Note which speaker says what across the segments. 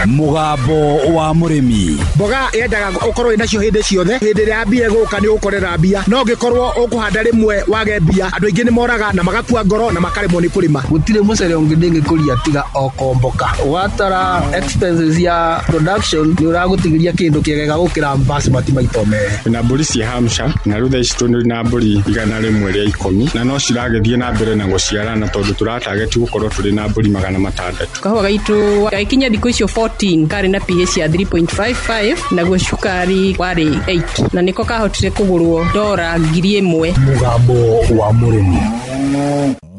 Speaker 1: Mũgambo wa Mũrĩmi.
Speaker 2: Mboga yendaga ũkorwo wĩnacio hĩndĩ ciothe. Hĩndĩ ĩrĩa yambia gũka nĩ ũgũkorera mbia, no ũngĩkorwo ũkũhanda rĩmwe wage mbia, andũ aingĩ nĩ moraga na magakua ngoro na makaremwo nĩ kũrĩma.
Speaker 3: Gũtirĩ mũcere ũngĩ ndĩngĩkũria tiga o komboka. Watara expenses ya production, nĩ ũragũtigĩria kĩndũ kĩega gũkĩra basmati maita merĩ.
Speaker 4: Na mbũri cia Hampshire, na rĩu thaa ici tũrĩ na mbũri 110, na no ciragĩthiĩ na mbere na gũciarana tondũ tũratageti gũkorwo tũrĩ na mbũri 600.
Speaker 5: Kahũa gaitũ gagĩkinya thikũ icio 14 karĩ na pH ya 3.55, naguo cukari warĩ 8, na nĩko kahotire kũgũrwo dora 1000.
Speaker 1: Mũgambo wa Mũrĩmi.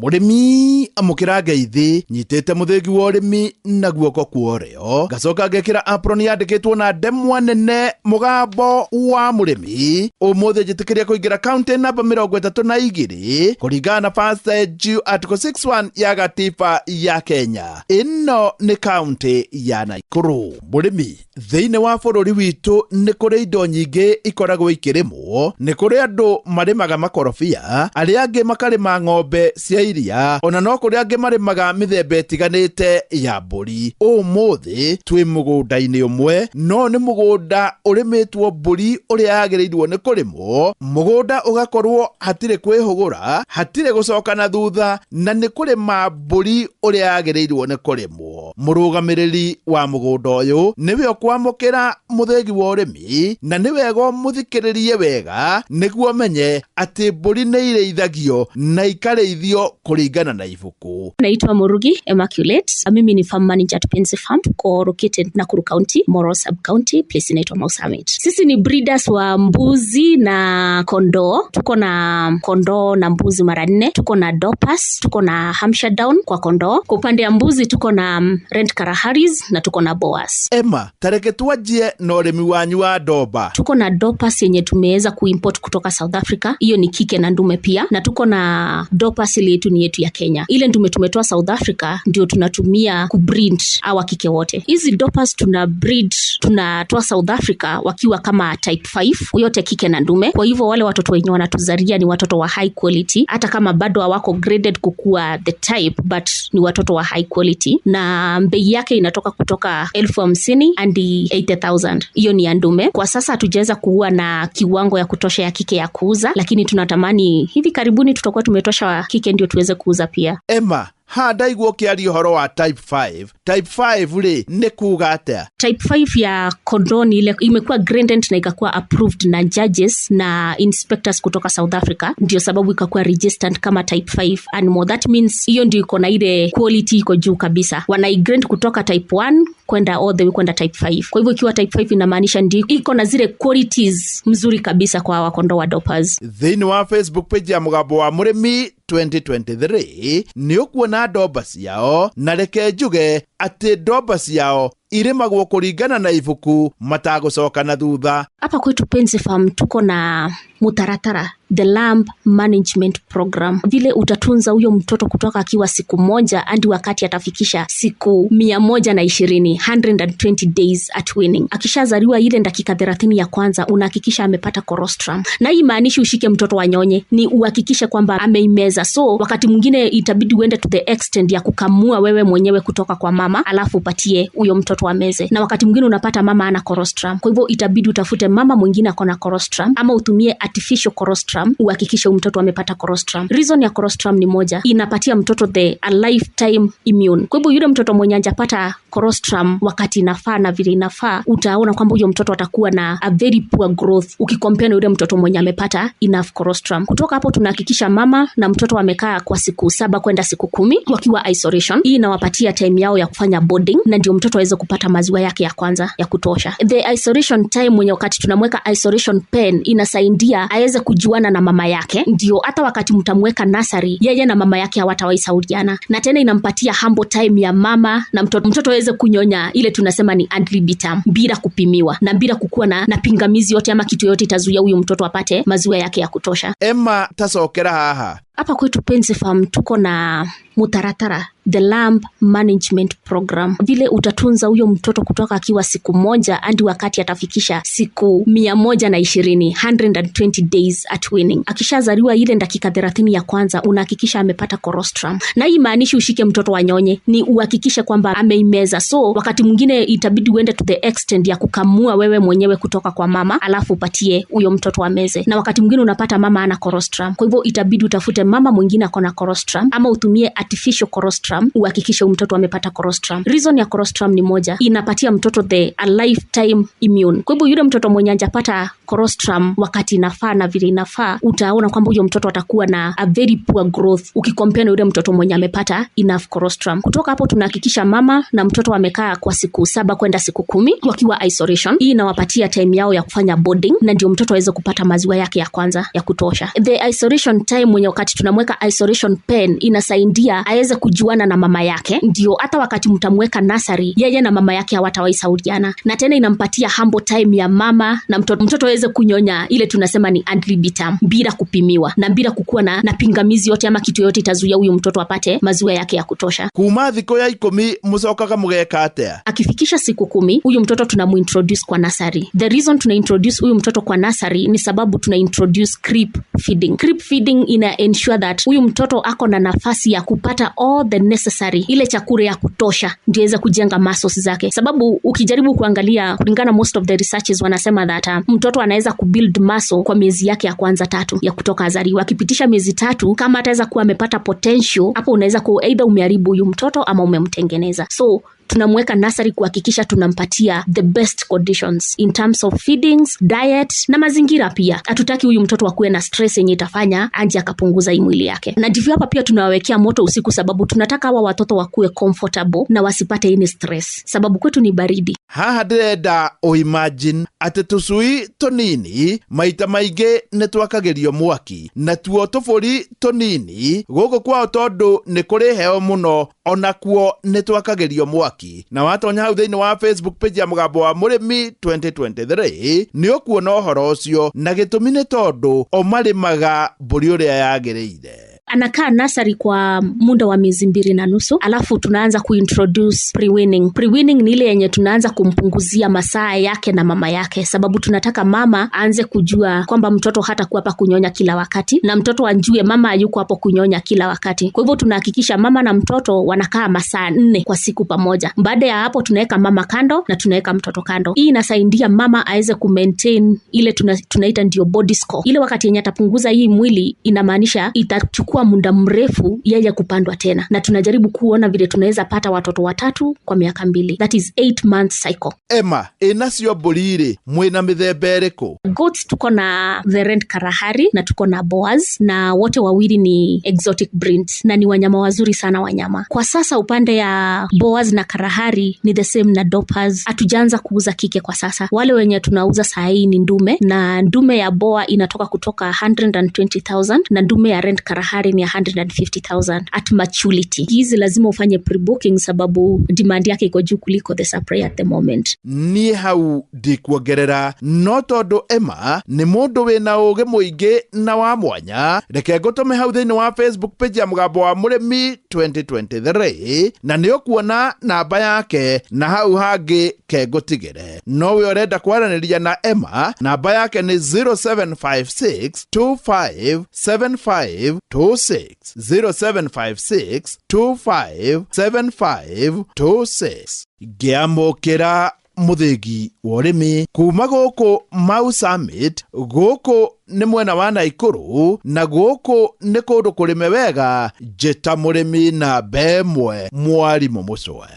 Speaker 1: Mũrĩmi amũkĩra ngeithi, nyitĩte mũthĩgi wa ũrĩmi na guoko kwa ũrĩo, ngacoka ngekĩra apron yandĩkĩtwo na ndemwa nene Mũgambo wa Mũrĩmi. Ũmũthĩ njĩtĩkĩria kũingĩra kaunti namba 32 kũringana na First Jew Article 61 ya gatiba ya Kenya. Ĩno nĩ kaunti ya Nakuru. Mũrĩmi, thĩinĩ wa bũrũri witũ nĩ kũrĩ indo nyingĩ ikoragwo ikĩrĩmwo. Nĩ kũrĩ andũ marĩmaga makorobia, arĩa angĩ makarĩma ng'ombe cia iria, ona no kũrĩ angĩ marĩmaga mĩthemba ĩtiganĩte ya mbũri. Ũmũthĩ twĩ mũgũnda-inĩ ũmwe, no nĩ mũgũnda ũrĩmĩtwo mbũri ũrĩa yagĩrĩirwo nĩ kũrĩmwo, mũgũnda ũgakorwo hatirĩ kwĩhũgũra, hatirĩ gũcoka na thutha, na nĩ kũrĩma mbũri ũrĩa yagĩrĩirwo nĩ kũrĩmwo. Mũrũgamĩrĩri wa mũgũnda ũyũ nĩwe ũkwamũkĩra mũthĩgi wa ũrĩmi, na nĩ wega ũmũthikĩrĩrie wega nĩguo ũmenye atĩ mbũri nĩ irĩithagio na ikarĩithio kũringana na ibuku.
Speaker 6: Naitwa Murugi Immaculate. Mimi ni farm manager at Pensi Farm. Tuko located Nakuru County, Moro Sub County, place inaitwa Mau Summit. Sisi ni breeders wa mbuzi na kondoo. Tuko na kondoo na mbuzi mara 4. Tuko na Dorpers, tuko na Hampshire Down kwa kondoo. Kwa upande ya mbuzi tuko na Red Karaharis na tuko na Boas.
Speaker 1: Emma, tareke tuanjie na ũrĩmi wanyu wa Doba.
Speaker 6: Tuko na Dorpers yenye tumeweza kuimport kutoka South Africa. Hiyo ni kike na ndume pia. Na tuko na Dorpers ile yetu ni yetu ya Kenya. Ile ndume tumetoa South Africa ndio tunatumia kubreed hawa kike wote. Hizi Dorpers tuna breed, tunatoa South Africa wakiwa kama type 5, yote kike na ndume. Kwa hivyo wale watoto wenye wanatuzaria ni watoto wa high quality, hata kama bado hawako graded kukua the type, but ni watoto wa high quality. Na bei yake inatoka kutoka 50,000 hadi 80,000. Hiyo ni ya ndume. Kwa sasa hatujaweza kuwa na kiwango ya kutosha ya kike ya kuuza, lakini tunatamani hivi karibuni tutakuwa tumetosha kike ndio tuweze kuuza pia.
Speaker 1: Emma, ha ndaigua ũkĩaria ũhoro wa type 5. Type 5 rĩ nĩ kuga atĩa?
Speaker 6: Type 5 ya kondoo ni ile imekuwa graded na ikakuwa approved na judges na inspectors kutoka South Africa, ndio sababu ikakuwa registered kama type 5 animal. That means hiyo ndio iko na ile quality iko juu kabisa. Wanaigrade kutoka type 1 kwenda all the way kwenda type 5. Kwa hivyo ikiwa type 5 inamaanisha ndio iko na zile qualities mzuri kabisa kwa wakondoo wa Dorpers.
Speaker 1: Thĩinĩ wa Facebook page ya Mũgambo wa Mũrĩmi 2023 nĩ ũkuona ndomba ciao, na reke njuge atĩ ndomba ciao irĩmagwo kũringana na ibuku matagũcoka na thutha.
Speaker 6: Hapa kwetu Pensi Farm tuko na mutaratara, the lamb management program. Vile utatunza huyo mtoto kutoka akiwa siku moja hadi wakati atafikisha siku 120, 120 days at weaning. Akishazaliwa ile dakika 30 ya kwanza unahakikisha amepata colostrum. Na hii maanishi ushike mtoto wanyonye, ni uhakikishe kwamba ameimeza. So wakati mwingine itabidi uende to the extent ya kukamua wewe mwenyewe kutoka kwa mama, alafu upatie huyo mtoto ameze. Na wakati mwingine unapata mama ana colostrum. Kwa hivyo itabidi utafute mama mwingine akona colostrum, ama utumie artificial colostrum uhakikishe mtoto amepata colostrum. Reason ya colostrum ni moja, inapatia mtoto the a lifetime immune. Kwa hivyo yule mtoto mwenye hajapata colostrum wakati inafaa na vile inafaa, utaona kwamba huyo mtoto atakuwa na a very poor growth ukicompare na yule mtoto mwenye amepata enough colostrum. Kutoka hapo tunahakikisha mama na mtoto wamekaa kwa siku 7 kwenda siku 10 wakiwa isolation. Hii inawapatia time yao ya kufanya bonding, na ndio mtoto aweze kupata maziwa yake ya kwanza ya kutosha. The isolation time mwenye wakati tunamweka isolation pen inasaidia aweze kujuana na mama yake, ndio hata wakati mtamweka nursery yeye na mama yake hawatawahi saudiana. Na tena inampatia humble time ya mama na mtoto, mtoto aweze kunyonya ile tunasema ni ad libitum bila kupimiwa na bila kukua na pingamizi yote ama kitu yote itazuia huyu mtoto apate maziwa yake ya kutosha.
Speaker 1: Emma, tacokera haha.
Speaker 6: Hapa kwetu Penzi Farm tuko na mutaratara, the Lamb Management Program, vile utatunza huyo mtoto kutoka akiwa siku moja hadi wakati atafikisha siku 120, 120 days at weaning. Akishazaliwa ile dakika 30 ya kwanza unahakikisha amepata colostrum, na hii maanishi ushike mtoto wanyonye, ni uhakikishe kwamba ameimeza. So wakati mwingine itabidi uende to the extent ya kukamua wewe mwenyewe kutoka kwa mama, alafu upatie huyo mtoto ameze. Na wakati mwingine unapata mama ana colostrum, kwa hivyo itabidi utafute mama mwingine akona colostrum ama utumie artificial colostrum uhakikishe mtoto amepata colostrum. Reason ya colostrum ni moja, inapatia mtoto a lifetime immune. Kwa hivyo yule mtoto mwenye hajapata colostrum wakati inafaa na vile inafaa, utaona kwamba huyo mtoto atakuwa na a very poor growth ukicompare na yule mtoto mwenye amepata enough colostrum. Kutoka hapo tunahakikisha mama na mtoto amekaa kwa siku 7 kwenda siku 10 wakiwa isolation. Hii inawapatia time yao ya kufanya bonding na ndio mtoto aweze kupata maziwa yake ya kwanza ya kutosha. The isolation time mwenye wakati tunamweka isolation pen inasaidia aweze kujuana na mama yake, ndio hata wakati mtamweka nursery yeye na mama yake hawatawahi saudiana. Na tena inampatia humble time ya mama na mtoto, mtoto aweze kunyonya ile tunasema ni ad libitum bila kupimiwa na bila kukua na pingamizi yote ama kitu yote itazuia huyu mtoto apate maziwa yake ya kutosha.
Speaker 1: Kuma thikũ ya 10 mucokaga mugeka atia?
Speaker 6: Akifikisha siku 10 huyu mtoto tunamuintroduce kwa nursery. The reason tunaintroduce huyu mtoto kwa nursery ni sababu tunaintroduce creep feeding. Creep feeding ina ensure that huyu mtoto ako na nafasi ya kupata all the necessary, ile chakula ya kutosha ndio aweze kujenga muscles zake. Sababu ukijaribu kuangalia kulingana most of the researches wanasema that mtoto anaweza kubuild muscle kwa miezi yake ya kwanza 3 ya kutoka azaliwa. Akipitisha miezi 3 kama ataweza kuwa amepata potential, hapo unaweza ku either umeharibu huyu mtoto ama umemtengeneza. So tunamweka nursery kuhakikisha tunampatia the best conditions in terms of feedings, diet na mazingira pia. Hatutaki huyu mtoto akuwe na stress yenye itafanya anje akapunguza hii mwili yake. Na ndivyo hapa pia tunawawekea moto usiku sababu tunataka hawa watoto wakuwe comfortable na wasipate any stress. Sababu kwetu ni baridi.
Speaker 1: Haha ndĩrenda ũimagine atĩ tũcui tũnini maita maingĩ nĩ twakagĩrio mwaki, na tuo tũbũri tũnini gũkũ kwao tondũ nĩ kũrĩ heo mũno onakuo nĩ twakagĩrio mwaki. Na watonya hau thĩinĩ wa Facebook page ya Mũgambo wa Mũrĩmi 2023 nĩ ũkuona ũhoro ũcio, na gĩtũmi nĩ tondũ o marĩmaga mbũri ũrĩa yagĩrĩire.
Speaker 6: Anakaa nursery kwa muda wa miezi 2.5, alafu tunaanza kuintroduce pre-weaning. Pre-weaning ni ile yenye tunaanza kumpunguzia masaa yake na mama yake, sababu tunataka mama aanze kujua kwamba mtoto hatakuwa hapa kunyonya kila wakati, na mtoto anjue mama hayuko hapo kunyonya kila wakati. Kwa hivyo tunahakikisha mama na mtoto wanakaa masaa 4 kwa siku pamoja. Baada ya hapo tunaweka mama kando na tunaweka mtoto kando. Hii inasaidia mama aweze kumaintain ile tunaita ndio body score. Ile wakati yenye atapunguza hii mwili inamaanisha itachukua muda mrefu yeye kupandwa tena, na tunajaribu kuona vile tunaweza pata watoto 3 kwa miaka 2, that is 8 month cycle.
Speaker 1: Emma, inacio mbũri mwina mĩthemba ĩrĩkũ?
Speaker 6: Goats tuko na the Red Karahari na tuko na Boas, na wote wawili ni exotic breeds na ni wanyama wazuri sana wanyama. Kwa sasa upande ya Boas na Karahari ni the same na Dorpers. Hatujaanza kuuza kike kwa sasa. Wale wenye tunauza saa hii ni ndume, na ndume ya Boa inatoka kutoka 120,000 na ndume ya Red Karahari ni 150,000 at maturity. Hizi lazima ufanye pre-booking sababu demand yake iko juu kuliko the supply at the moment.
Speaker 1: Ni hau ndikuongerera no tondu Emma ni mundu wina ugi muingi na wa mwanya, reke ngutume hau thiini wa Facebook page ya Mũgambo wa Mũrĩmi 2023 na ni ukuona namba yake na hau hangi ke ngutigire. No we urenda kwaranĩria na Emma, namba yake ni 0756 2575 26 0756 2575 26. Ngĩamũkĩra mũthĩgi wa ũrĩmi kuma gũkũ Mau Summit, gũkũ nĩ mwena wa Naikuru na gũkũ nĩ kũndũ kũrĩme wega. Njĩta mũrĩmi namba ĩmwe mwarimũ Mũcwe.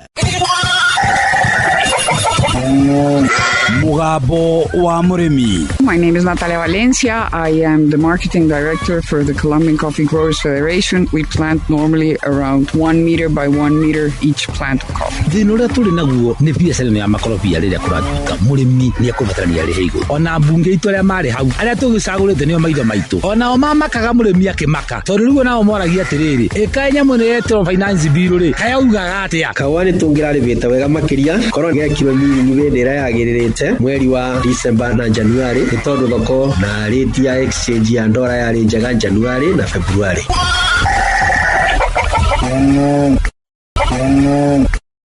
Speaker 7: Mũgambo wa Mũrĩmi.
Speaker 8: My name is Natalia Valencia. I am the marketing director for the Colombian Coffee Growers Federation. We plant normally around 1 meter by 1 meter each plant of coffee.
Speaker 9: Thĩna ũrĩa tũrĩ naguo nĩ biacara ĩno ya makorobia rĩrĩa kũratuĩka mũrĩmi nĩ ekũbatarania arĩhe igũrũ. Ona mbunge itũ arĩa marĩ hau arĩa tũgĩcagũrĩte nĩo maitho maitũ, onao mamakaga mũrĩmi akĩmaka, tondũ rĩu onao moragia atĩrĩrĩ, ĩkaĩ nyamũ ĩno yetĩrwo finance bill rĩ, kayaugaga atĩa?
Speaker 3: Kawa nĩ tũngĩrarĩmĩte wega makĩria korwo gekirwo mĩrĩmi hĩndĩ ĩrĩa yagĩrĩrĩte.
Speaker 10: Nĩtwagũrĩte mweri wa December na January nĩ tondũ thoko na rate ya exchange ya ndora yarĩ njega January na February.